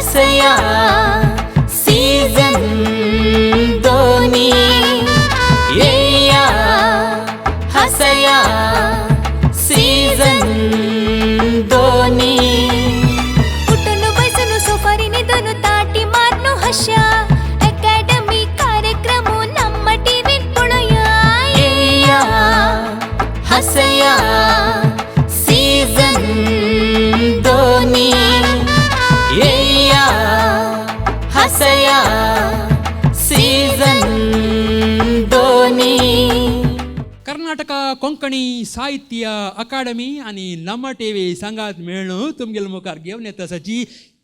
हसया season दोनी, येया हसया season दोनी। उठून बसून सोफारी निदून ताटी मारून हश्या अकॅडमी कार्यक्रम ನಮ್ಮ ಟಿವಿ ಪೊಳಯ। येया हसया सीजन दोनी, येया हसया सीजन दोनी। कर्नाटक कोंकणी साहित्य अकादमी आनी नम टीव्ही सांगात मेळून तुमगेले मुखार घेवन येता सची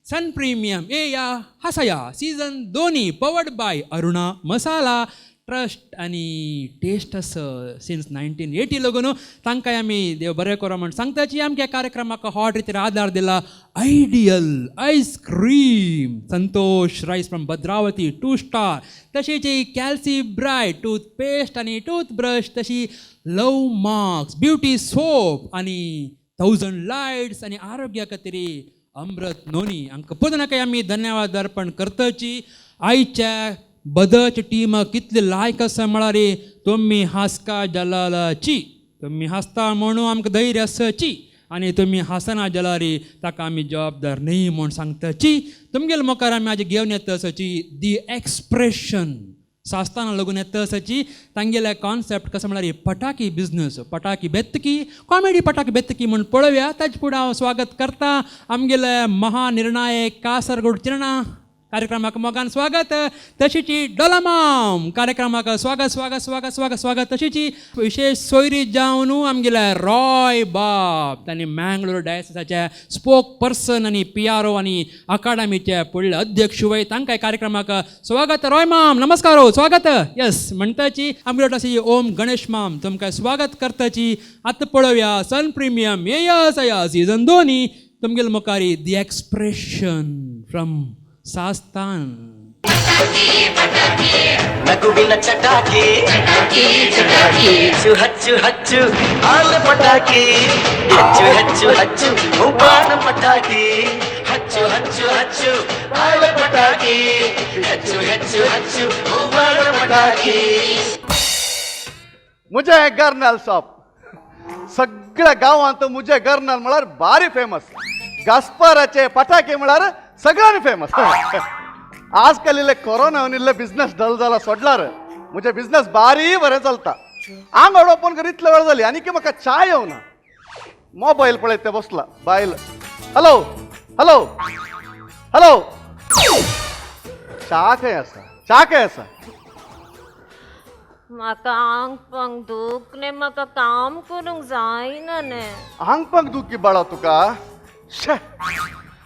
सन प्रिमियम ए या हसया सीजन दोनी, पवर्ड बाय अरुणा मसाला। ट्रस्ट आनी टेस्ट आसा सिन्स 1980 लगून। तांकां आमी देव बरें करो म्हण सांगताची। आमच्या कार्यक्रमाक हॉट रितीर आदार दिला ideal ice cream, Santosh rice from Bhadravati 2 star, तशीच कॅल्सी ब्रायट टूथपेस्ट आनी टूथब्रश, तशी लव मार्क्स ब्युटी सोप आनी 1000 लायट्स आनी आरोग्या खातीर अमृत नोनी। हांकां पुनः आमी धन्यवाद अर्पण करताची। आयच्या बदच टीम कितले लायक आसा म्हळ्यार तुमी हांसका जलालाची, तुमी हांसता म्हणून आमकां धैर्य आसाची आनी तुमी हांसना जाल्यार ताका आमी जबाबदार न्ही म्हूण सांगताची। तुमगेले मुखार आमी आज घेवन येता आसाची दी एक्सप्रेशन सास्ताना लागून येता आसाची। तांगेले कॉन्सेप्ट कसो म्हळ्यार पटाकी बिजनस, पटाकी बेतकी, कॉमेडी पटाकी बेतकी म्हूण पळोवया। ताजे फुडें हांव स्वागत करता आमगेले महानिर्णायक कासरगोड चिरणा कार्यक्रमाक मोगान स्वागत, तशीच डोलामाम कार्यक्रमाक स्वागत स्वागत स्वागत स्वागत स्वागत, तशीच विशेष सोयरी जावन आमगेले रॉय बाब, तांणी मँगलोर डायसिसाचे स्पोक पर्सन आनी PRO आनी अकादमीचे फुडले अध्यक्ष वय, तांकां कार्यक्रमाक स्वागत। रॉय माम नमस्कार हो, स्वागत। यस म्हणटाची आमगेलो आसा ओम गणेश माम, तुमकां स्वागत करताची। आतां पळोवया सन प्रिमियम ये या सीजन दोनी, तुमगेले मुखार दी एक्सप्रेशन फ्रॉम सास्तान। ನಗುವಿನ ಚಟಾಕಿ ಹಚ್ಚು ಹಚ್ಚು ಹಚ್ಚು ಆಲ ಪಟಾಕಿ, ಹಚ್ಚು ಹಚ್ಚು ಹಚ್ಚು ಹೂಬಾಣ ಪಟಾಕಿ, ಹಚ್ಚು ಹಚ್ಚು ಹಚ್ಚು ಆಲ ಪಟಾಕಿ, ಹಚ್ಚು ಹಚ್ಚು ಹಚ್ಚು ಹೂಬಾಣ ಪಟಾಕಿ। मुझे गर्नल शॉप सगळ्या गांवांत मुझे गर्नल म्हळ्यार भारी फेमस, गास्पाराचे पटाके म्हळ्यार सगळ्यांनी फेमस। आजकाल इल्ले कोरोना इल्ले बिझनेस डल जाला सोडलार मुझे बिझनेस भारी बरें चलता। आंगड ओपन कर इतले वेळ जाली आनी की म्हाका च्या येवना, मोबायल पळयत ते बसला बायल, हॅलो हॅलो हॅलो, च्या खंय आसा, च्या खंय आसा? म्हाका आंग पांग दुखने, म्हाका काम करूंक जायना ने। आंग पांग दुखी बाळा तुका? शे,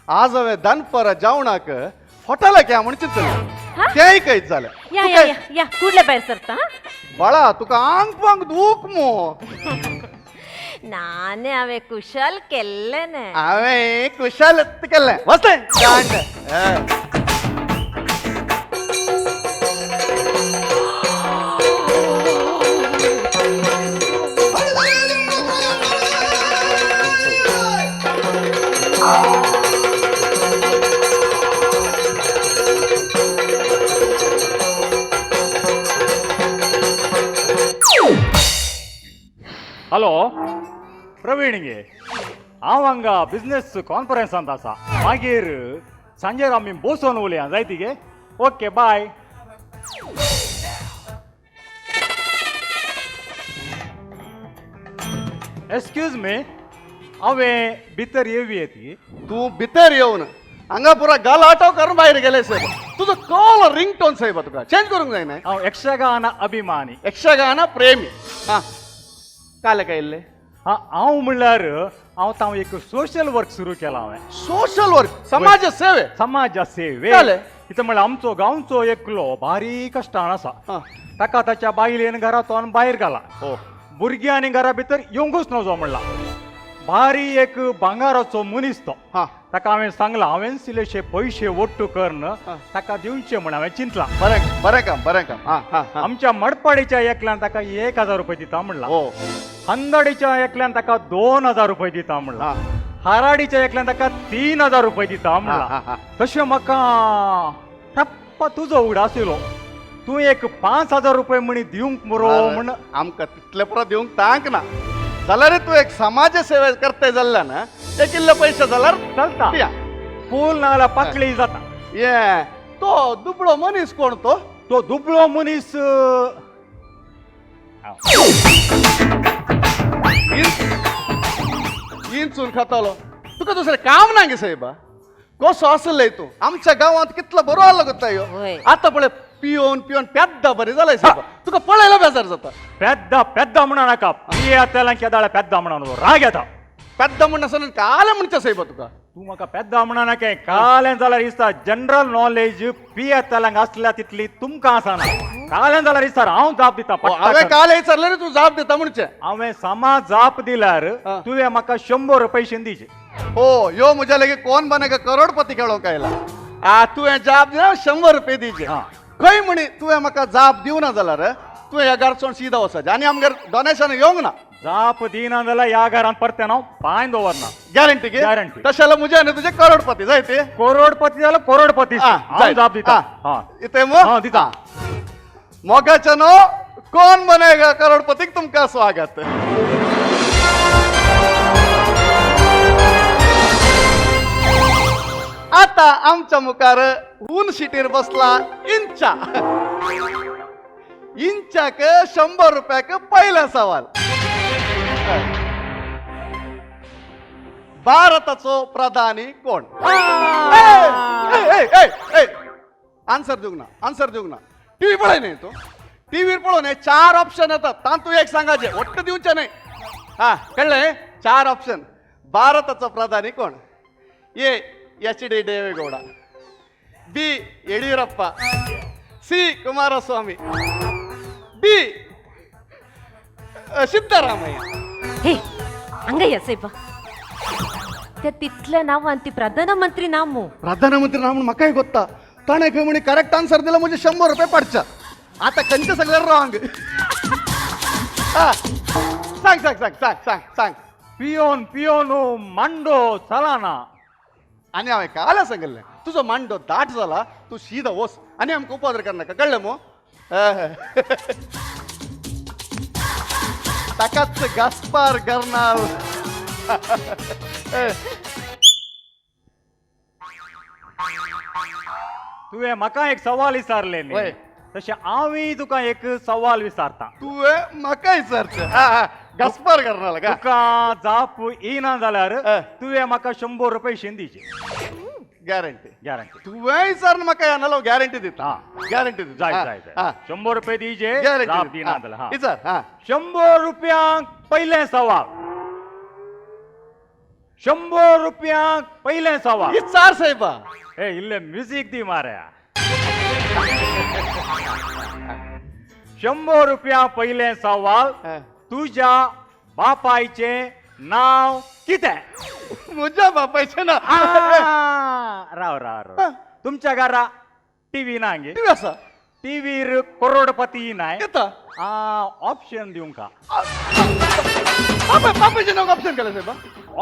आज हांवें दनपारा जेवणाक हॉटेलाक या म्हण चिंतलें, तेंय कांयच जालें। या या या या कुडले भायर सरता बाळा तुका आंग पांग दूख मो? नाने हांवें कुशल केल्लें ने। हांवें कुशल केल्लें, वचलें। हॅलो प्रवीणगे, हांव हांगा बिझनेस कॉन्फरन्सांत आसा, मागीर सांजेर आमी बसोन उलया जायती गे? Okay bye. Excuse me, हांवें भितर येवया ती? तूं भितर येवन हांगा पुरा गलाटो करून भायर गेले साहेब। तुजो कॉल रिंगटोन साहेब तुका चेंज करूंक जायना? हांव यक्षगान अभिमानी, यक्षगान प्रेमी। हां काले काय इल्ले? हां, हांव म्हणल्यार हांव तांव एक सोशल वर्क सुरू केला हांवें। सोशल वर्क, समाज सेवे? समाज सेवे। कितें म्हणल्यार आमचो गांवचो एकलो भारी कश्टान आसा, ताका ताच्या बायलेन घरांतल्यान भायर घाला, भुरग्यांनी घरा भितर येवंकूच नजो म्हणला। भारी एक भांगाराचो मनीस तो, ताका हांवें सांगलां हांवें इल्लेशे पयशे ओट्टू करून ताका दिवचे म्हण हांवें चिंतलां। बरें बरें काम, बरें काम। आमच्या मडपाडीच्या एकल्यान ताका 1000 रुपये दिता म्हणला, हंदडीच्या एकल्यान ताका 2000 रुपये दिता म्हणला, हाराडीच्या एकल्यान ताका 3000 रुपये दिता म्हणला. तशें म्हाका टप्पा तुजो उगडास येयलो, तूं एक 5000 रुपये म्हणी दिवंक मरो म्हण. आमकां तितले पुरो दिवंक तांक ना जाल्यार तूं एक समाज सेवा करताय जाल्ल्यान एक इल्ले पयशे जाल्यार चलता, फूल नाजाल्यार पाकळी जाता. ये तो दुबळो मनीस कोण तो? तो दुबळो मनीस इंचून खातालो. तुका दुसरें काम ना गे साहेबा? कसो आसले तूं आमच्या गांवांत कितलो बरो आलो गो यो. आतां पळय पियोन पियोन पेद्दा बरें जालाय साहेबा, तुका पळयला बेजार जाता. पेद्दा पेद्दा म्हणा नाका, पियेतल्यांक केदाळा पेद्दा म्हणून राग येता. पेद्दा म्हण आसना कालें म्हणचें साहेबा तुका. तूं म्हाका पेद्दा म्हणा नाका, कालें जाल्यार दिसता जनरल नॉलेज पियेतल्यांक आसल्या तितली तुमकां आसना. कालें जाल्यार दिसता हांव जाप दिता. हांवें काल विचारलें रे तूं जाप दिता म्हणचें. हांवें समा जाप दिल्यार तुवें म्हाका 100 रुपये दिचे. हो यो म्हज्या लागीं कोण बनेगा करोडपती खेळोंक आयला. आ तुवें जाप दिला 100 रुपये दिचे. खंय म्हणी तुवें म्हाका जाप दिवना जाल्यार तुवें ह्या घरसून सीधा वचपाचें आनी आमगेर डोनेशन येवंक ना. जाप दिना जाल्यार ह्या घरांत परतें हांव पांय दवरना. गॅरंटी? गॅरंटी. तशें जाल्यार म्हजें आनी तुजें करोडपती जाय ते. करोडपती जाल्यार करोडपती हांव जाप दिता. इतलें मो दिता. मोगाचें न्हू कोण बनेगा करोडपतीक तुमकां स्वागत. आता आमच्या मुखार ऊन शिटीर बसला इंचा. इंचाक 100 रुपयाक पहिला सवाल. भारताचो प्रधानी कोण? आन्सर दिवंक ना, आन्सर दिवंक ना. टीव्ही पळय न्ही तूं, टीव्हीर पळोवन हे 4 ऑप्शन येतात तातूंत एक सांगाचे, वट्ट दिवचे न्ही. हा कळ्ळें? 4 ऑप्शन. भारताचो प्रधानी कोण? A H D Deve Gowda, B Yediyurappa, C Kumaraswamy, D Siddaramaiah. हे हांगा साहेबा, त्या तितल्या नांवान ती प्रधानमंत्री ना मू. प्रधानमंत्री ना म्हणून म्हाकाय गोत्ता. ताणें खंय म्हणी करेक्ट आन्सर दिला म्हणजे 100 रुपये पडच्या. आता खंयचे सगळे रॉंग. सांग सांग सांग सांग सांग सांग. पियोन पियोन मांडो चलाना. आनी हांवें काल सांगिल्लें तुजो मांडो दाट जाला, तूं शीदा वच आनी आमकां उपद्र करनाका, कळ्ळें मो? ताकाच गास्पार गर्नाल. तुवें म्हाका एक सवाल विचारलें न्ही, तशें हांवूय तुका एक सवाल विचारता. तुवें म्हाका विचारचें? गास्पार गर्नाल का तुका जाप येना जाल्यार तुवें म्हाका 100 रुपये दिचे. गॅरंटी? गॅरंटी. तुवें विचारून म्हाका येना गॅरंटी दिता. गॅरंटी दिता. जाय जाय जाय. 100 रुपये दिचे जाप दिना जाल्यार. विचार. 100 रुपयांक पयलें सवाल. 100 रुपयांक पयलें सवाल. विचार साहेबा. ए इल्ले म्युजीक दी माऱ्या. 100 रुपया पयलें सवाल. तुज्या बापायचें नांव कितें? म्हज्या बापायचें नांव? राव राव राव. तुमच्या घरा टीव्ही ना गे? टीव्ही आसा. टीव्हीर करोडपती नाय येता. ऑप्शन दिवंक का? बापायचें नांव ऑप्शन केलें साहेबा?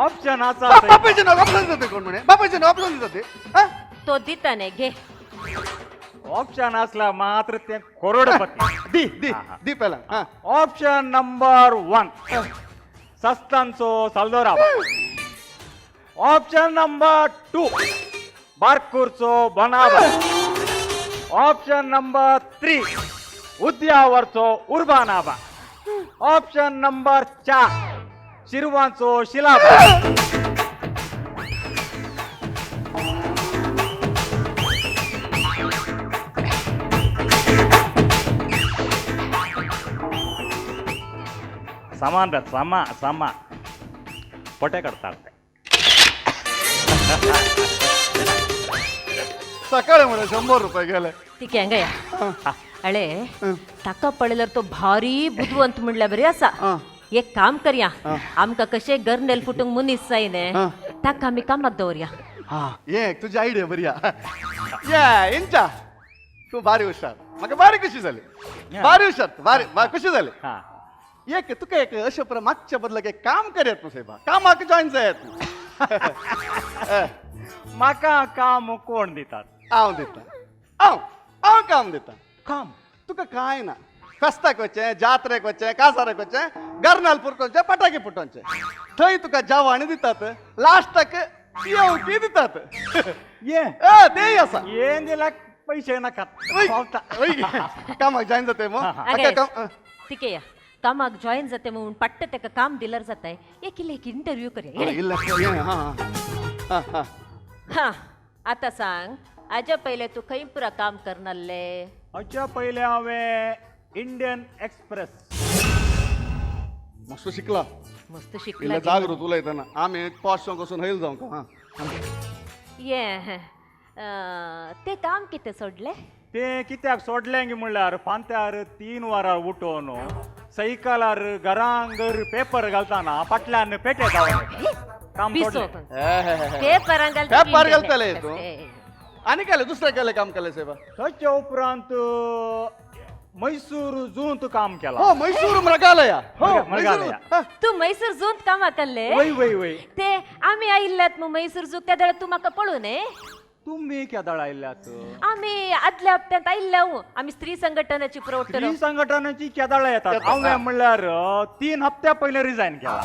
ऑप्शन आसा. बापायचें नांव ऑप्शन दिता कोण म्हणे? बापायचें नांव ऑप्शन दिता ते? तो दिता न्ही घे. ऑप्शन असला मात्र ते करोडपती. दी दी दी पहिला. ऑप्शन नंबर 1 सस्तांचो साल्दोराबा. ऑप्शन नंबर 2 बारकूरचो बनाबा. ऑप्शन नंबर 3 उद्यावरचो उर्बानाबा. ऑप्शन नंबर 4 शिरवांचो शिलाबा. सामान सामा सामा पोटे काडतात. सकाळी म्हणे 100 रुपये गेले. ठीक आहे हांगा अळे ताका पळयल्यार तो भारी बुदवंत म्हणल्यार बरी आसा. एक काम करया, आमकां कशें गर्नेल फुटूंक मनीस जाय न्ही, ताका आमी कामाक दवरया. ये तुजी आयडिया बरी. ये इंचा तूं भारी हुशार, म्हाका भारी खुशी जाली. भारी हुशार, भारी खुशी जाली. एक तुका एक अशें पर मागच्या बदलाक एक काम करयात न्हू साहेबा, कामाक जॉयन जायात. म्हाका काम कोण दितात? हांव दिता, हांव हांव काम दिता. काम तुका कांय ना, फेस्ताक वचचें, जात्रेक वचचें, कासाराक वचचें, गर्नाल पुरतोवचें, पटाके फुटोवचें. थंय तुका जेवण दितात, लास्टाक पियोवकी दितात. ये तेय आसा. यें दिल्यार पयशे नाकात. पावता. कामाक जॉईन जाते मग. अगे तिके या कामाक जॉईन जाते म्हणून पट्ट तेका काम दिल्यार जाताय. एक इल्लें एक इंटरव्यू करया. इल्लें हां हां. हां आतां सांग, आज्या पयलें तूं खंय पुरा काम करनासले? हाच्या पयलें हांवें इंडियन एक्सप्रेस. मस्त शिकला, मस्त शिकला. इल्लें जागृत उलयतना आमी पांचशें वचून हयल जावंक. हां ये ते काम कितें सोडलें? ते कित्याक सोडलें गी म्हणल्यार फांत्यार 3 वरां उठोवन सैकलार घरांगर पेपर घालतना फाटल्यान पेटे धांवले. काम सोडलें. पेपर पेपर घालतले तूं आनी केलें दुसरें केलें काम केलें साहेबा? ताच्या उपरांत मैसूर झूंत काम केलां. हो मैसूर मृगालया. हो मृगालया. तूं मैसूर झूंत कामां केल्ले? वय वय वय. ते आमी आयिल्ल्यात मग मैसूर झूक त्या वेळार तूं म्हाका पळोवं न्ही? तुमी केदळ आयिल्ल्यात? आमी आदल्या हप्त्यांत आयिल्ल्या. आमी स्त्री संघटनाची प्रवक्तो. स्त्री संघटनाची केदळ येतात? हांवें म्हणल्यार 3 हप्त्या पयलीं रिजायन केला.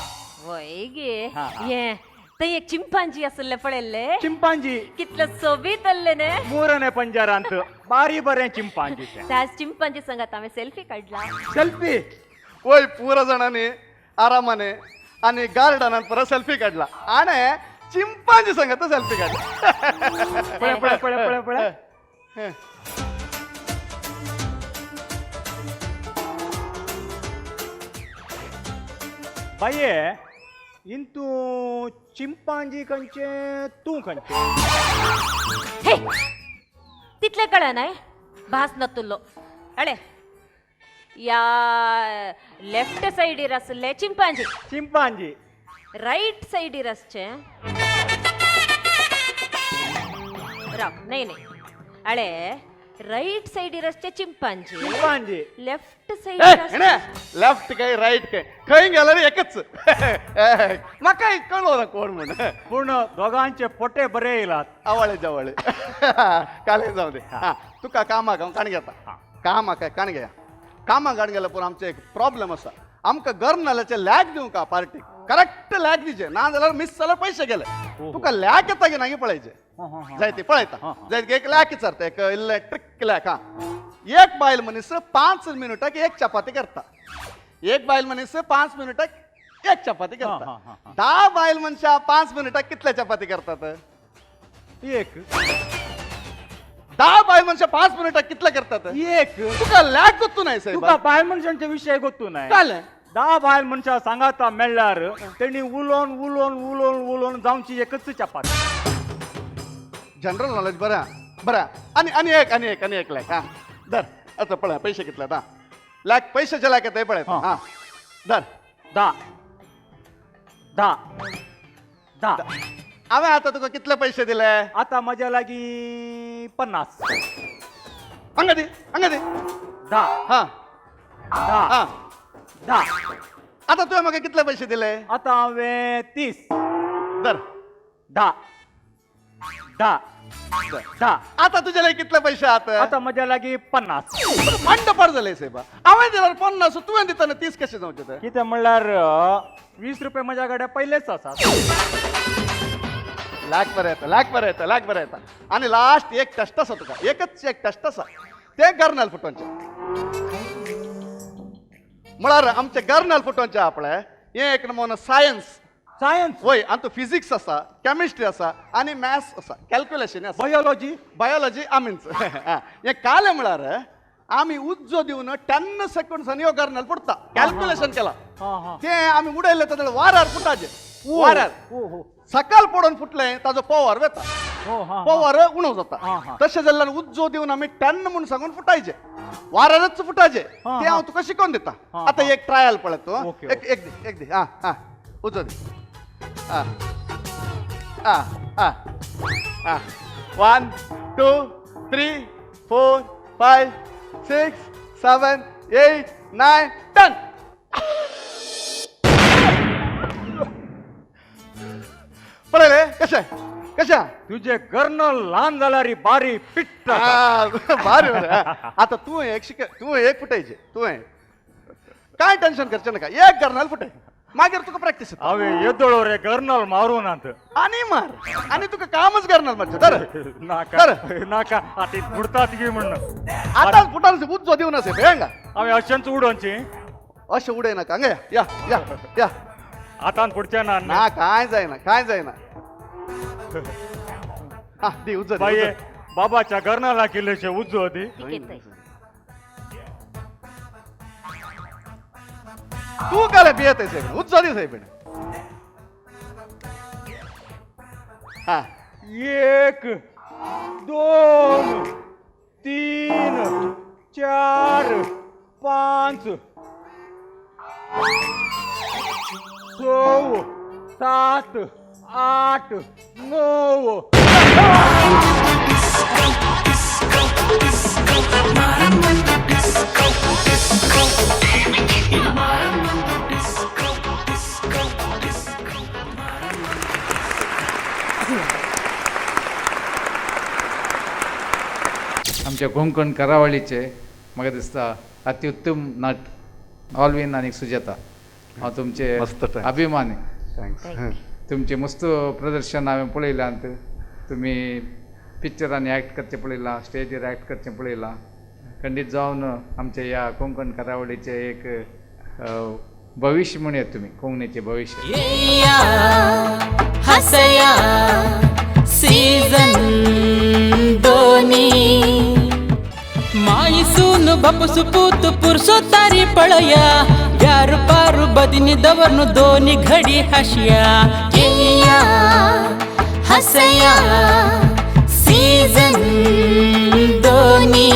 वय गे. हे थंय एक चिंपांजी आसले पळयल्ले? चिंपांजी कितले सोबीत आसले न्ही? मुरने पंजरांत बारी बरें चिंपांजी. त्याच चिंपांजी संगात हांवें सेल्फी काडला. सेल्फी? वय पुरा जाणांनी आरामाने आनी गार्डनान परत सेल्फी काडला आनी चिंपांजी संगात सेल्फी काडला. पळय पळय पळय पळय पळय. बाये इंतू चिंपांजी खंयचे तूं खंयचे? हे तितलें कळनाय भास नातुल्लो. अळे या लेफ्ट सायडीर आसले चिंपांजी. चिंपांजी. रायट सायडीर आसचे राव नाही नाही अळे राईट सायडीर आसचे चिंपांजी. चिंपांजी. लेफ्ट सायडीर लेफ्ट काय राईट काय खंय गेल्यार एकच. म्हाका कळो ना कोण म्हण. पूण दोगांचे पोटे बरे येयलात. आवाळे जवळे काले जावं दे. हां तुका कामाक हांव काण घेता. कामाक काण घेया. कामाक काण गेल्यार पूण आमचें एक प्रॉब्लम आसा. आमकां गर्नालाचे लॅक दिवंक पार्टीक करेक्ट लॅक दिवचे ना जाल्यार मिस जाल्यार पयशे गेले. तुका लॅक येता की ना पळयचे जायते पळयता जायते एक लॅक विचारता एक इल्लें ट्रिक लॅक. हां एक बायल मनीस 5 मिनटाक एक चपाती करता. एक बायल मनीस 5 मिनटाक एक चपाती करता. 10 बायल मनशां 5 मिनटाक कितले चपाती करतात? एक. 10 बायल मनशां 5 मिनटाक कितले करतात? एक. तुका लॅक गोत्तू नाय साहेब. तुका बायल मनशांचे विशय गोत्तू नाय. कालें 10 बायल मनशां सांगाता मेळ्ळ्यार तेणी उलोवन उलोवन उलोवन उलोवन जावची एकच चपाती. जनरल नॉलेज बरं बरं. आनी आनी एक आनी एक आनी एक लॅक. हां धर आतां पळय पयशे कितले. हां लॅक पयशाचे लॅक येता पळय. हां धर 10 10 10. हांवें आतां तुका कितले पयशे दिले? आतां म्हज्या लागीं 50. हांगा दी हांगा दी. 10. हां 10. हां 10. आतां तुवें म्हाका कितले पयशे दिले? आतां हांवें 30. धर 10 10 10. आतां तुजे लागीं कितले पयशे आतां? आतां म्हज्या लागीं 50. मांडपार जाले साहेबा. हांवें दिल्यार 50 तुवें दितना 30 कशें जावचें ते? कितें म्हणल्यार 20 रुपये म्हज्या कडेन पयलेच आसात. लाख बरें येता लाख बरें येता लाख बरें येता. आनी लास्ट एक टेस्ट आसा तुका. एकच एक टेस्ट आसा तें गर्नाल फुटोवचें. म्हळ्यार आमचें गर्नाल फुटोवचें आपलें हें एक नमुनो सायन्स. सायन्स? वय. आनी तूं फिजिक्स आसा, केमिस्ट्री आसा आनी मॅथ्स आसा, कॅल्क्युलेशन आसा, बायोलॉजी. बायोलॉजी आमीच. हें कालें म्हळ्यार आमी उज्जो दिवन 10 सेकंड्सांनी ह्यो गर्नाल फुटता. कॅल्क्युलेशन केलां तें आमी उडयलें जाल्यार वारार फुटाचें. वारार सकाळ पडोवन फुटलें ताजो पवर वता, पवर उणो जाता. तशें जाल्यार उज्जो दिवन आमी 10 म्हूण सांगून फुटायचे, वारारच फुटायचे. तें हांव तुका शिकोवन दिता. आतां एक ट्रायल पळय तूं. एक एक दी एक दी. आं आं उजो दी. आं आं आं आं 1 2 3 4 5 6 7 8 9 10. पळयलें? कशें कशें तुजे कर्नल ल्हान जाल्यार बारी पिट्ट भारी मरे. आतां तूं एक शिक, तूं एक फुटायचे, तूं काय टेन्शन करचें नाका, एक कर्नल फुटाय, मागीर तुका प्रॅक्टीस. हांवें येदोळो रे कर्नल मारूं नात. आनी मार, आनी तुका कामच कर्नल मारचें. तर नाका नाका, आतां फुडतात की म्हण आतां फुटान उज्जो दिवन आसा हांगा. हांवें अशेंच उडोवचें. अशें उडय नाका, हांगा या या या. आतां फुडचें ना. ना, कांय जायना, कांय जायना. हा दी उज्जो. बाये बाबाच्या कर्नलाक इल्लेशें उज्जो दी. तू काय भियेत साहेब, उज्जो दी साहेब. हा 1 2 3 4 5 6 7 8 9. आमच्या कोंकण करावळीचे म्हाका दिसता अत्युत्तम नट ऑलविन आनी सुजाता, हांव तुमचे अभिमानी. तुमचें मस्त प्रदर्शन हांवें पळयलां, तुमी पिक्चरांनी एक्ट करचें पळयलां, स्टेजीर एक्ट करचें पळयलां. खंडीत जावन आमच्या ह्या कोंकण करावळीचें एक भविश्य म्हणयात तुमी, कोंकणीचें भविश्य. हसया सीझन दोनी माईसून बापूस पूत पुरसो तारी पळया, यार पारू बदिनी दवरनु दोनी घडी हशिया. येया हसया सीझन दोनी,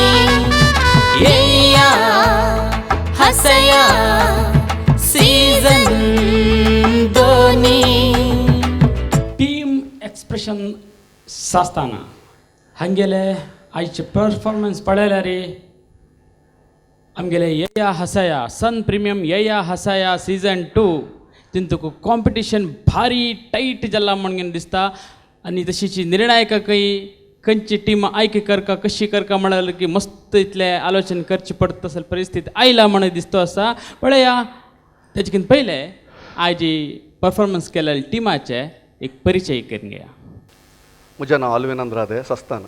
येया हसया सीझन दोनी. टीम एक्सप्रेशन सासताना हांगेले आयचे परफॉर्मन्स पळयल्यार आमगेले येया हसया सन प्रिमियम येया हसया सीझन 2 तितूंक कॉम्पिटिशन भारी टायट जाला म्हणून दिसता. आनी तशीची निर्णायकाकय खंयची टीम आयकी करका कशी करका म्हळ्यार की मस्त इतलें आलोचन करची पडटा तसली परिस्थिती आयला म्हणून दिसतो आसा. पळया तेजे कितें पयलें आयजी परफॉर्मन्स केलेल्या टिमाचे एक परिचय करून घेया. म्हजें नांव Alvin Andrade, Sastana.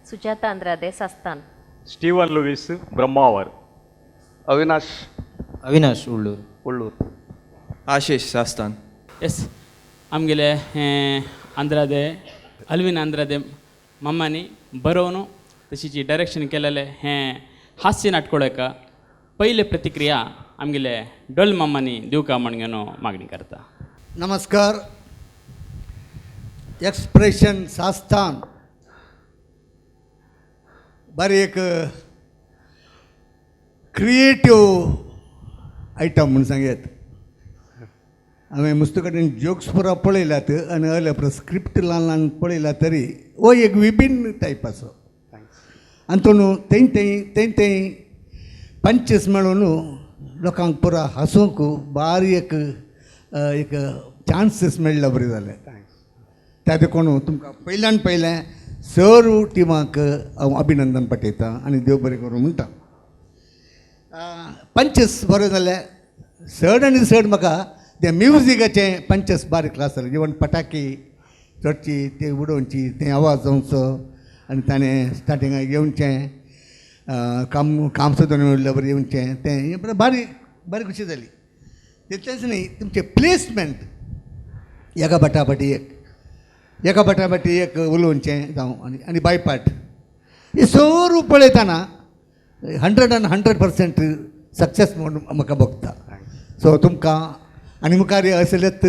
Sujata Andrade, Sasthan. Steven Luis, Brahmavar. Avinash. Avinash Ulloor. Ulloor. Ashish, Sasthan. Yes, आमगेले आंद्रादे अल्विन आंद्रादे मम्मानी बरोवन तशीची डायरेक्शन केलेलें हें हास्य नाटकोळेका पयले प्रतिक्रिया आमगेले डोल मामांनी दिवका म्हण मागणी करता. नमस्कार. एक्सप्रेशन सास्थान बारी एक क्रिएटीव आयटम म्हूण सांगत. हांवें मुस्त कडेन जोक्स पुरा पळयल्यात आनी अले पुरो स्क्रिप्ट ल्हान ल्हान पळयल्या तरी हो एक विभिन्न टायप आसो. आनी तो न्हू थंय थंय थंय थंय पंचीस मेळून लोकांक पुरा हांसूंक बारी एक एक चान्सीस मेळ्ळ्या बरें जालें. त्या देखून तुमकां पयल्यान पयलें सर्व टिमाक हांव अभिनंदन पाठयतां आनी देव बरें करूं म्हणटा. पंचस बरें जालें. चड आनी चड म्हाका तें म्युजिकाचें पंचस बारीक क्लास जालें. इवन पटाकी चडची ते उडोवची तें आवाज जावचो आनी ताणें स्टार्टिंगाक येवचें काम काम सुद्दां म्हणल्यार बरें येवचें तें बरें बारीक बारीक खुशी जाली. तितलेंच न्ही तुमचें प्लेसमेंट एका बटाबटी एक एका बटाबटी एक उलोवचें जावं आनी आनी बायपाट हे सर्व पळयतना 100% सक्सेस म्हणून म्हाका भोगता. सो तुमकां आनी मुखार असलेच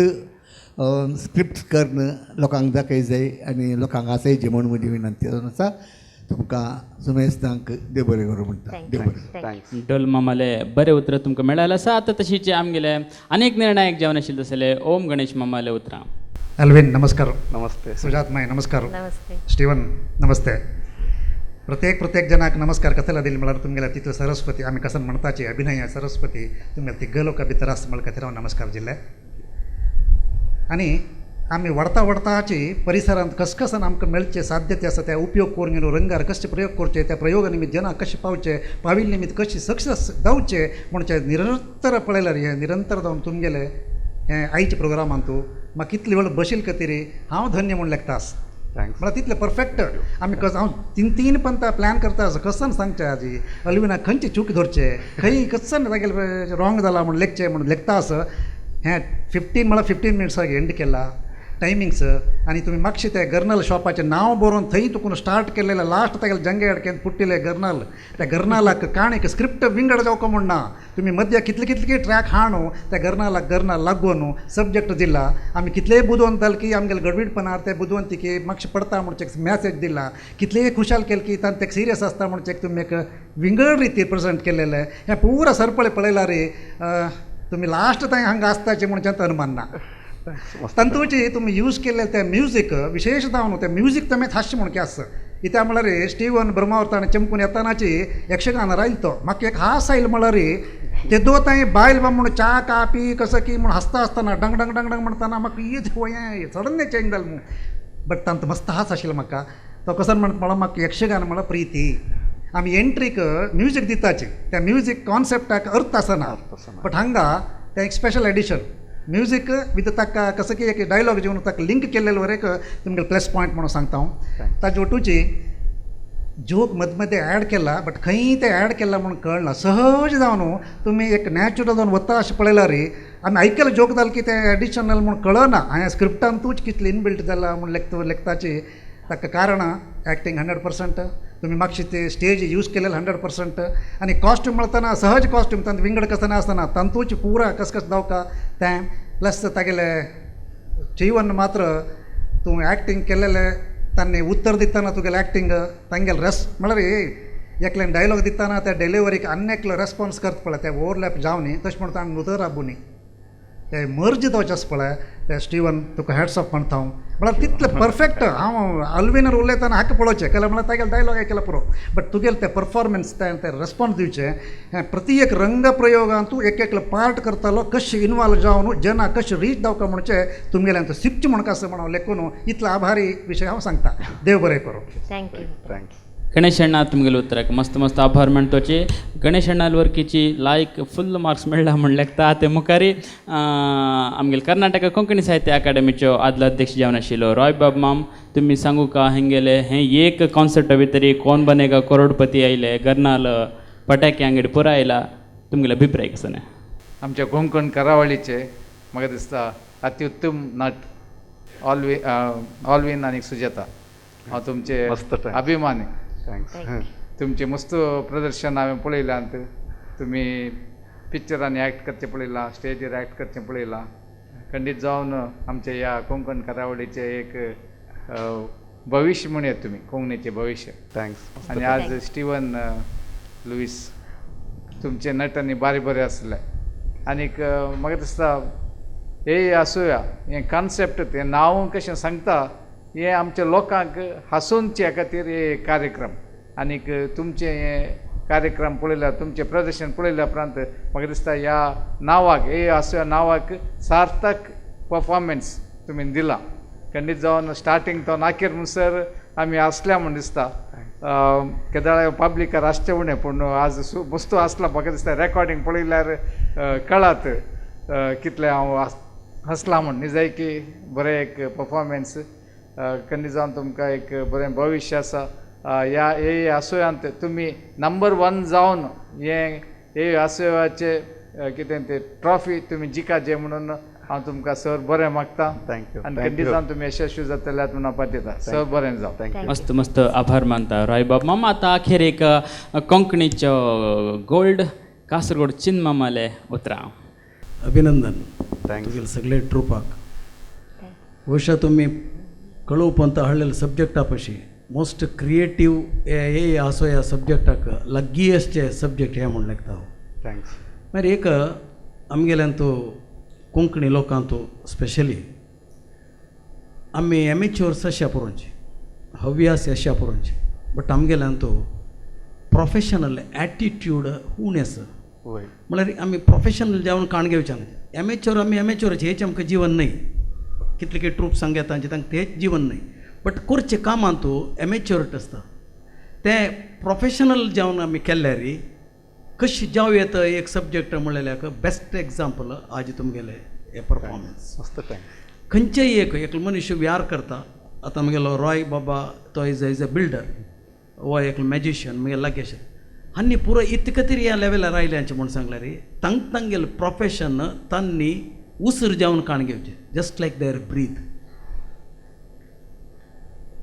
स्क्रिप्ट करून लोकांक दाखय जाय आनी लोकांक हांसयचें म्हूण म्हजी विनंती जावन आसा. तुमकां सुमेस्तांक देव बरें करूं म्हणटा. देव बरें. डोल मामाले बरें उतरां तुमकां मेळ्ळें आसा. आतां तशीचे आमगेले अनेक निर्णायक जावन आशिल्ले तसले ओम गणेश मामाले उतरां. अल्विन नमस्कार. नमस्ते. सुजात माय नमस्कार. नमस्ते. स्टीवन नमस्ते. प्रत्येक प्रत्येक जनाक नमस्कार कसला दिली म्हळ्यार तुमगेल्या तितू सरस्वती आमी कसन म्हणताची अभिनय सरस्वती तुमगेल्या ती गलोका भितर आसा म्हळ्यार खातीर हांव नमस्कार दिले. आनी आमी वाडता वाडताची परिसरांत कसकसान आमकां मेळचे साध्यते आसा त्या उपयोग करून घेवन रंगार कशे प्रयोग करचे, त्या प्रयोगा निमित्त जना कशे पावचे, पाविल्ले निमित्त कशें सक्सेस जावचे म्हणचे निरंतर पळयल्यार हें निरंतर जावन तुमगेले हें आयच्या प्रोग्रामांतू म्हाका कितले वेळ बशील खातीर हांव धन्य म्हूण लेखता आसा. म्हळ्यार तितलें परफेक्ट आमी कस हांव तीन तीन पंता प्लॅन करता आसा कसन सांगचें आजी अल्विना खंयची चूक धरचें, खंय कसन तागेलें रॉंग जाला म्हूण लेखचें म्हूण लेखता आसा. हें 15 म्हळ्यार 15 मिनट्साक एंड केला टायमिंग्स आनी तुमी मातशें ते गर्नल शॉपाचें नांव बरोवन थंय तुकून स्टार्ट केलेलें लास्ट तागेले जंगे अडकेन पुट्टिले गर्नल, त्या गर्नलाक काणीक स्क्रिप्ट विंगड जावका म्हूण ना, तुमी मद्या कितले कितले ट्रॅक हाणू त्या गर्नलाक गर्नल लागून सब्जॅक्ट दिला. आमी कितलेय बुदवंत जाले की आमगेले गडबीडपणार ते बुदवंतिके मातशें पडता म्हणचे मॅसेज दिला, कितलेय खुशाल केले की तांकां ते सिरियस आसता म्हणचे तुमी एक विंगड रितीर प्रेजेंट केलेलें. हें पुरा सरपळे पळयल्यार तुमी लास्ट थंय हांगा आसताचे म्हणचें अनुमान ना. तातूंची तुमी यूज केल्ले ते म्युजीक विशेश जावन तें म्युजीक तुमी हास्य म्हणके आसा. कित्याक म्हळ्यार स्टिवन ब्रह्मावर्तान चमकून येतानाची यक्षगान रायल तो म्हाका एक हास आयल म्हळ्यार तेदो थंय बायल बा म्हूण च्या कापी कसो की म्हूण हांसता आसतना डंग डंग डंग डंग म्हणटना म्हाका is हें सडनली चेंज जालें म्हूण, बट तांचो मस्त हास आशिल्लो म्हाका. तो कसो म्हणटा म्हळ्यार म्हाका यक्षगान म्हळ्यार प्रिती. आमी एंट्रीक म्युजीक दिताची त्या म्युजीक कॉन्सेप्टाक अर्थ आसना, बट हांगा तें एक स्पेशल एडिशन म्युजीक विथ ताका कसो की एक डायलॉग जेवन ताका लिंक केल्लें वर एक तुमगेले प्लस पॉयंट म्हणून सांगता हांव. ताजे ओटूची जोक मद मदें एड केला बट खंय तें एड केला म्हणून कळना, सहज जावन तुमी एक नॅचरल जावन वता अशें पळयल्यार आमी आयकले जोक जालें की तें एडिशनल म्हूण कळना. हांवें स्क्रिप्टांतूच कितलें इनबिल्ट जाला म्हूण लेखताची ताका कारण एक्टींग 100%, तुमी मातशें ते स्टेज यूज केलेले 100% आनी कॉस्ट्यूम म्हणतना सहज कॉस्ट्यूम तांत विंगड कसना आसना, तांतूच पुरा कस कस जावका तें प्लस तागेले जीवन मात्र तूं एक्टींग केलेलें तांणी उत्तर दितना तुगेलें एक्टींग तांगेले रेस म्हळ्यार एकल्यान डायलॉग दितना त्या डिलिवरीक आनी एकलो रेस्पोन्स करता पळय ते ओवरलॅप जावनी तशें म्हणटा आनी उतर आबुनी ते मर्ज जावचें आसा पळय ते स्टिवन तुका हॅट्स ऑफ म्हणटा हांव. म्हळ्यार तितलें परफेक्ट हांव अल्विनार उलयतना हाका पळोवचें केल्यार म्हळ्यार तागेले डायलॉग आयकल्यार पुरो, बट तुगेलें तें परफॉर्मन्स तें रेस्पोन्स दिवचें हें प्रति एक रंगप्रयोगांतू एक एकलो पार्ट करतालो कशें इनवॉल्व जावन जना कशें रीच जावका म्हणचें तुमगेलें शिकचें म्हणून आसा म्हणून लेखून इतलो आभारी विशय हांव सांगता. देव बरें करूं. Thank you. Thanks. Ganesh अण्णा तुमगेले उतराक मस्त मस्त आभार म्हणतोचे. गणेश अण्णाल वर्कीची लायक फुल मार्क्स मेळ्ळा म्हण लेखता. ते मुखारी आमगेले कर्नाटक कोंकणी साहित्य अकादमीचो आदलो अध्यक्ष जावन आशिल्लो रॉय बाब माम, तुमी सांगू का हेंगेले हें एक कॉन्सर्टा भितरी कोण बनेगा करोडपती आयले गर्नाल पटाके अंगडी पुरा आयला, तुमगेले अभिप्राय कसो न्ही? आमच्या कोंकण करावळीचे म्हाका दिसता अत्युत्तम नट ऑलवीन आनी सुजाता, हांव तुमचे अभिमानी. तुमचें मस्त प्रदर्शन हांवें पळयलां, तुमी पिक्चरांनी एक्ट करचें पळयलां, स्टेजीर एक्ट करचें पळयलां. खंडीत जावन आमच्या ह्या कोंकण करावळीचें एक भविश्य म्हणयात तुमी, कोंकणीचें भविश्य. Thanks. आनी आज स्टिवन लुईस तुमचें नटनी बारी बरें आसलें. आनीक म्हाका दिसता हे आसुया हें कॉन्सेप्ट तें नांव कशें सांगता हें आमच्या लोकांक हांसोवचे खातीर हे कार्यक्रम. आनीक तुमचें हें कार्यक्रम पळयल्यार, तुमचें प्रदर्शन पळयल्या उपरांत म्हाका दिसता ह्या नांवाक हे आसुया नांवाक सार्थक परफॉर्मन्स तुमी दिला. खंडीत जावन स्टार्टींग तो नाखेर म्हणसर आमी हांसल्या म्हूण दिसता. केदळाय पब्लिकार आसचें उणें पूण आज मस्त आसला म्हाका दिसता. रेकॉर्डिंग पळयल्यार कळात कितलें हांव हांसलां म्हूण. निजायकी बरें एक परफॉर्मन्स, खंडीत जावन तुमकां एक बरें भविश्य आसा. ह्या हे आसोयांत तुमी नंबर 1 जावन हें हे आसोयाचें कितें तें ट्रॉफी तुमी जिखाचे म्हणून हांव तुमकां सर बरें मागता. Thank you. आनी खंडीत जावन तुमी यशस्वी जातले म्हणून हांव पातयेता. सर बरें जावं. मस्त मस्त आभार मानता रॉय बाब मामा. आतां अखेर एक कोंकणीचो गोल्ड कासरगोड चिन्मामाले उतरां. अभिनंदन तुगेले सगळे ट्रुपाक. ಬಹುಶಃ तुमी कळोवपंत हाडलेले सब्जॅक्टा पशी मोस्ट क्रिएटीव हे आसो ह्या सब्जॅक्टाक लग्गियस्टचे सब्जॅक्ट हे म्हूण लेखता हांव. Thanks. मागीर एक आमगेल्यांतू कोंकणी लोकांतू स्पेशली आमी एमेच्योर्स अशा पुरोवची, हव्यास अशा पुरोवची, बट आमगेल्यांतू प्रोफेशनल एटिट्यूड उणें आसा. म्हळ्यार आमी प्रोफेशनल जावन काण घेवचे न्हय. एमेच्योर आमी एमेच्योराचे हेच आमकां जीवन न्हय. कितले कितले ट्रूप सांग येता तांकां तेंच जीवन न्हय बट करचे कामांत एमेच्योरिटी आसता तें प्रोफेशनल जावन आमी केल्यार कशी जावं येता एक सब्जेक्ट म्हणलेल्याक बेस्ट एग्जाम्पल आज तुमगेले हे परफॉर्मन्स. खंयचेय एक एक मनीस व्यार करता. आतां म्हगेलो रॉय बाबा तो is is a builder हो एक मॅजिशियन म्हगेले लागीं आनी पुरो इतके खातीर ह्या लेवलार आयले हांचे म्हूण सांगल्यार तांक तांगेलें प्रोफेशन तांणी उसर जावन काण घेवचें just like their breath.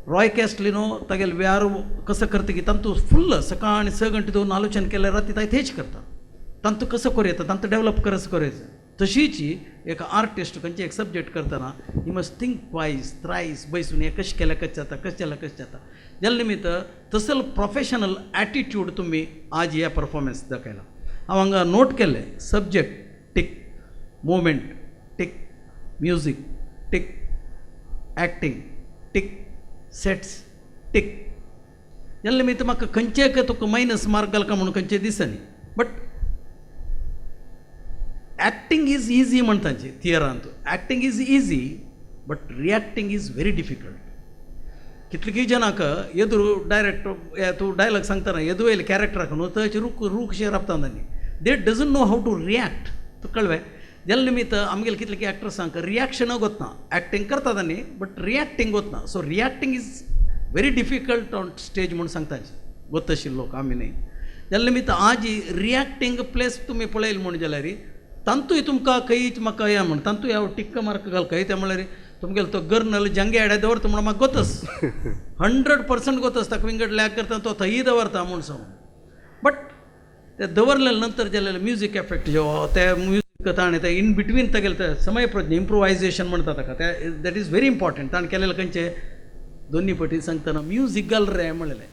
Roy Castelino तागेले व्यार कसो करता की तांतू फुल्ल सकाळ 6 घंटे दोन आलोचन केल्यार राती ताय तेच करता तांतू कसो करूं येता तांतू डेवलप कसो करूं येता. तशीच एक आर्टिस्ट खंयचे एक सब्जेक्ट करतना he must think twice thrice बैसून हें कशें केल्यार कशें जाता कशें जाल्यार कशें जाता. ज्या निमित्त तसलो प्रोफेशनल एटिट्यूड तुमी आज ह्या परफॉर्मन्स दाखयला. हांव हांगा नोट केल्लें subject tick, movement tick, music tick, acting tick, sets tick. ज्या निमित्त म्हाका खंयचेय तुका मायनस मार्क घालका म्हणून खंयचें दिसनी बट एक्टिंग is easy म्हणटाचे थिएटरांत acting is easy but reacting is very difficult. कितले जनाक एदुरू डायरेक्ट तूं डायलॉग सांगतना येदू येयले कॅरेक्टराक न्हू थंय रूक रूकशें राबता तांणी they doesn't know how to react. तुका कळ्ळें ज्या निमित्त आमगेले कितले एक्टर्सांक रिएक्शनूय गोतना एक्टिंग करता तांणी बट रिएक्टिंग गोतना. So reacting is very difficult on stage म्हूण सांगता गोत आशिल्लो लोक आमी न्हय. ज्या निमित्त आज रिएक्टिंग प्लेस तुमी पळयली म्हूण जाल्यार तांतूय तुमकां खंयच म्हाका हें म्हण तांतूय हांव टिक्क मार्क घाल खंय तें म्हणल्यार तुमगेलो तो गर्नल जंगे आड्या दवरता म्हणून म्हाका गोतस 100% गोतस ताका विंगड लॅग करता तो थंय दवरता म्हूण सांगून बट ते दवरले नंतर जालें म्युजीक एफेक्ट जो ते म्युजीक ताणें ते इन बिटवीन तागेलें ते समय प्रज्ञ इम्प्रोवायजेशन म्हणटा ताका ते that is very important. ताणें केलेलें खंयचें दोन्ही पटी सांगतना म्युजीक घाल रे म्हणलें.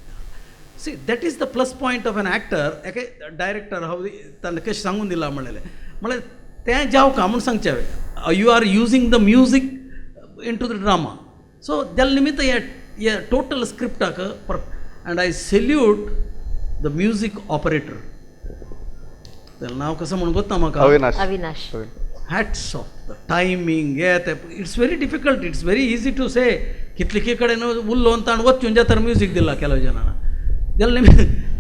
See that is the plus point of an actor. एके डायरेक्टर हांव ताणें कशें सांगून दिलां म्हणलें म्हळ्यार तें जावका म्हूण सांगचें हांवें you are using the music into the drama. So त्या निमित्त हे total स्क्रिप्टाक and I salute the music operator. तें नांव कसो म्हणून गोत्ता म्हाका Avinash. Avinash. Hats off the timing हे ते it's very difficult it's very easy to say कितले कडेन उलोवन ताणें वचून जाता म्युजीक दिला केलो जनान जाल्यार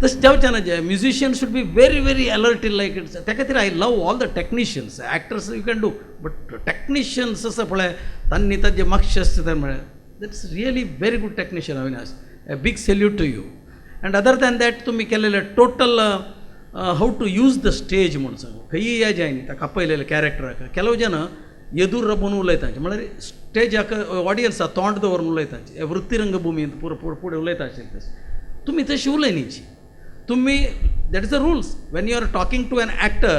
तशें जावचें ना जे musician should be very very alert in like it's. त्या खातीर I love all the technicians actors you can do but technicians आसा पळय तांणी ताजे मागशे आसता तें म्हळ्यार that's really very good technician Avinash. A big salute to you. And other than that तुमी केलेले total how to use the stage म्हूण सांगू खंयी या जाय न्ही ताका आपयलेले कॅरेक्टराक केलव जन येदूर राबून उलयता म्हळ्यार स्टेजाक ऑडियन्सा तोंड दवरून उलयता वृत्तिरंगभुमींत पुरो फुडें उलयता आशिल्लें तशें तुमी तशी उलयनीची तुमी that is the rules when you are talking to an actor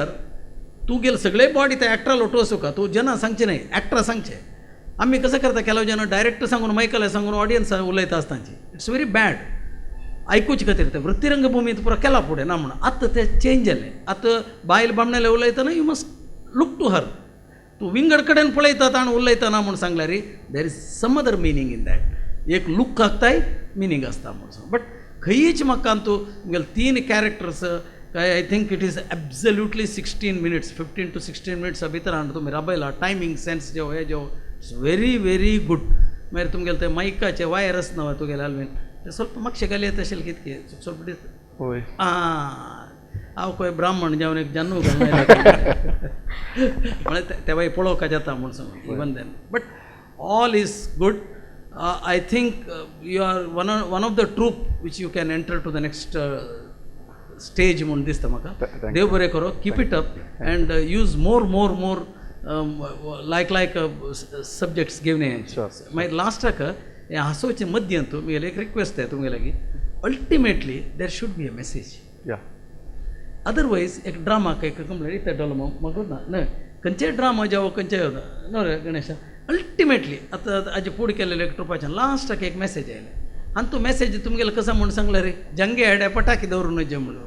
तूं गेले सगळे बॉडी त्या एक्टरा लोटू आसूं तूं जना सांगचें न्हय एक्टरा सांगचें. आमी कसं करता केलव जन डायरेक्टर सांगून मायकला सांगून ऑडियन्स उलयता आसता it's very bad. आयकुचे खातीर तें वृत्तिरंगभुमींत पुरो केला फुडें ना म्हणून आतां तें चेंज जालें. आतां बायल बामणेले उलयतना you must look to her तूं विंगड कडेन पळयता ताणें उलयतना म्हूण सांगल्यार there is some other meaning in that. एक लूक आसताय मिनींग आसता म्हूण सांग बट खंयच म्हाका तूं तुमगेले 3 कॅरेक्टर्स काय I think it is absolutely 16 minutes 15 to 16 मिनट्सा भितर हाडून तुमी राबयला टायमींग सेन्स जेव हे जेव it's very very good. मागीर तुमगेले ते मायकाचे वायर आसना तुगेले आल्वीन ते ಸ್ವಲ್ಪ मातशें घाली येता आशिल्लें कितके ಸ್ವಲ್ಪ होय आं हांव खंय ब्राह्मण जेवन एक जानू घालून म्हळ्यार तेवाय पळोवपाक जाता म्हूण सांगून even then but all is good. I think you are one of the troupe which you can enter to the next stage म्हूण दिसता म्हाका. देव बरें करो keep it up and use more more more like like subjects घेवन ये. मागीर लास्टाक हें हांसोवचें मद्यंत तुमगेलें एक रिक्वेस्ट आहे तुमगे लागीं ultimately there should be a message. Otherwise एक ड्रामाक एक कंप्लेंट इतले डोलो म्हाका ना न्हय खंयचेय ड्रामा जावं खंयचेय न्हय रे गणेशा अल्टिमेटली आतां हाजे फुडें केलेले एक ट्रुपाच्यान लास्टाक एक मॅसेज आयलें आनी तो मॅसेज तुमगेलो कसो म्हूण सांगलें रे जंगे आड्या पटाकी दवरून जे म्हणून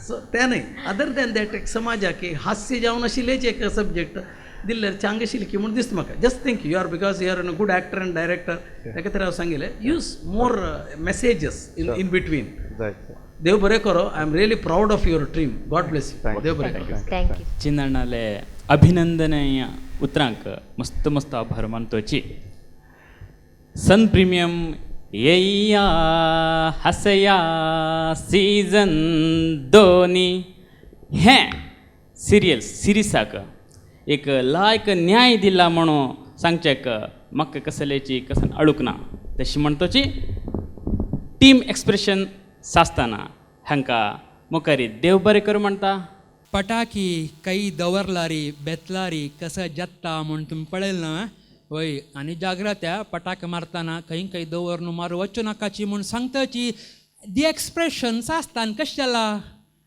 सो तें न्हय अदर दॅन that एक समाजाक हास्य जावन आशिल्लेच एक सब्जेक्ट दिल्ल्यार चांग आशिल्ली की म्हूण दिसता म्हाका. Just think you are because you are a good actor and director त्या खातीर हांव सांगिल्लें use more messages in between. देव बरें करो. I am really proud of your team. God bless you. देव बरें करो. Thank you. चिन्नण्णाले अभिनंदनीय उतरांक मस्त मस्त आभार मानतोची. सन प्रिमियम येया हसया सीजन 2 हें सिरियल सिरिसाक एक लायक न्याय दिला म्हणून सांगचेक म्हाका कसलेची कसन अळूंक ना. तशी म्हणतोची टीम एक्सप्रेशन सासताना हांकां मुखारी देव बरें करूं म्हणटा. पटाकी कई दवरलारी बेतलारी कसं जत्ता म्हूण तुमी पळयलें ना वय. आनी जाग्रत पटाके मारतना खंय खंय दवर मारू वच्चो नाकाची म्हूण सांगताची. दी एक्सप्रेशन सासतान कशें जाला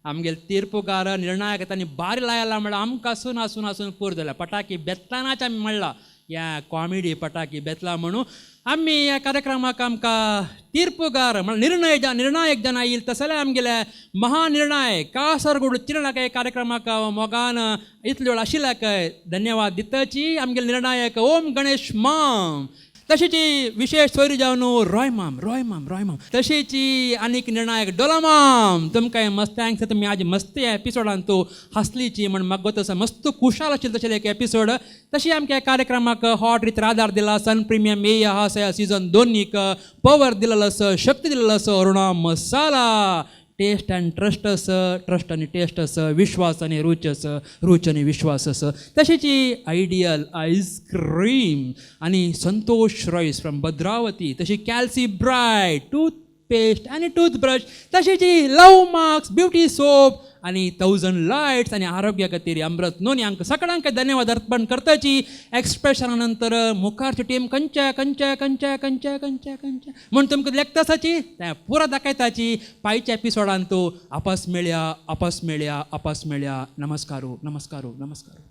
आमगेले तीर्पुकार निर्णायक तांणी बारी लायला म्हळ्यार आमकां आसून आसून आसून पूर जाल्या. पटाकी बेतलानाच आमी म्हणला ह्या कॉमेडी पटाकी बेतला म्हणून आमी ह्या कार्यक्रमाक आमकां तीर्पुकार म्हळ्यार निर्णायक जेन्ना येयल तसले आमगेले महानिर्णायक कासरगोड चिरणाक कार्यक्रमाक मोगान इतलो वेळ आशिल्ल्याक धन्यवाद दिताची. आमगेले निर्णायक ओम गणेश माम, तशीच विशेष सोयरी जावन रॉय माम रॉय माम रॉय माम, तशीच आनीक निर्णायक डोला माम, तुमकां मस्त thanks. तुमी आज मस्त एपिसोडान तूं हांसलीची म्हण म्हाका तसो मस्त खुशाल आशिल्लो तशें एक एपिसोड. तशी आमच्या कार्यक्रमाक हॉट रितीर आदार दिला सन प्रिमियम ए हासया सीजन 2 पवर दिलेलो आसा, शक्ती दिलेलो आसा Aruna Masala. Taste and trust आस, ट्रस्ट आनी टेस्ट आस, विश्वास आनी रूच आस, रूच आनी विश्वास आस. तशीच आयडियल आयस्क्रीम आनी संतोष रायस फ्रॉम भद्रावती, तशी कॅल्सी ब्रायट टूथपेस्ट आनी टूथब्रश, तशीच लव मार्क्स ब्युटी सोप आनी 1000 लायट्स आनी आरोग्या खातीर अमृत नोनी. हांकां सगळ्यांक धन्यवाद अर्पण करताची. एक्सप्रेशना नंतर मुखारची टीम खंयच्या खंयच्या खंयच्या खंयच्या खंयच्या खंयच्या म्हूण तुमकां लेखतासाची तें पुरा दाखयताची. पायच्या एपिसोडान तूं आपस मेळया आपस मेळया आपस मेळया. नमस्कारू नमस्कारू नमस्कारू.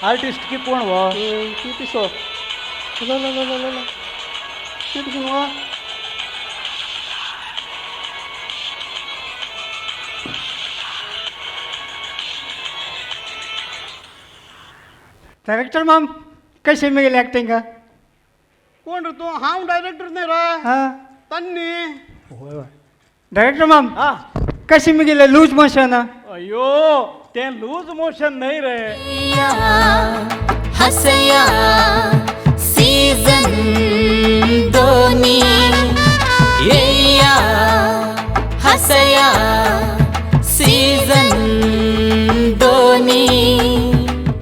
आर्टिस्ट की कोण हो? पिसो डायरेक्टर माम कशी मिळेल ॲक्टिंग? कोण रे तू? हांव डायरेक्टर न्ही रे, तन्नी. डायरेक्टर माम कशी मिळेल लूज मोशन? अयो ते लूज मोशन नाही रे. हसया.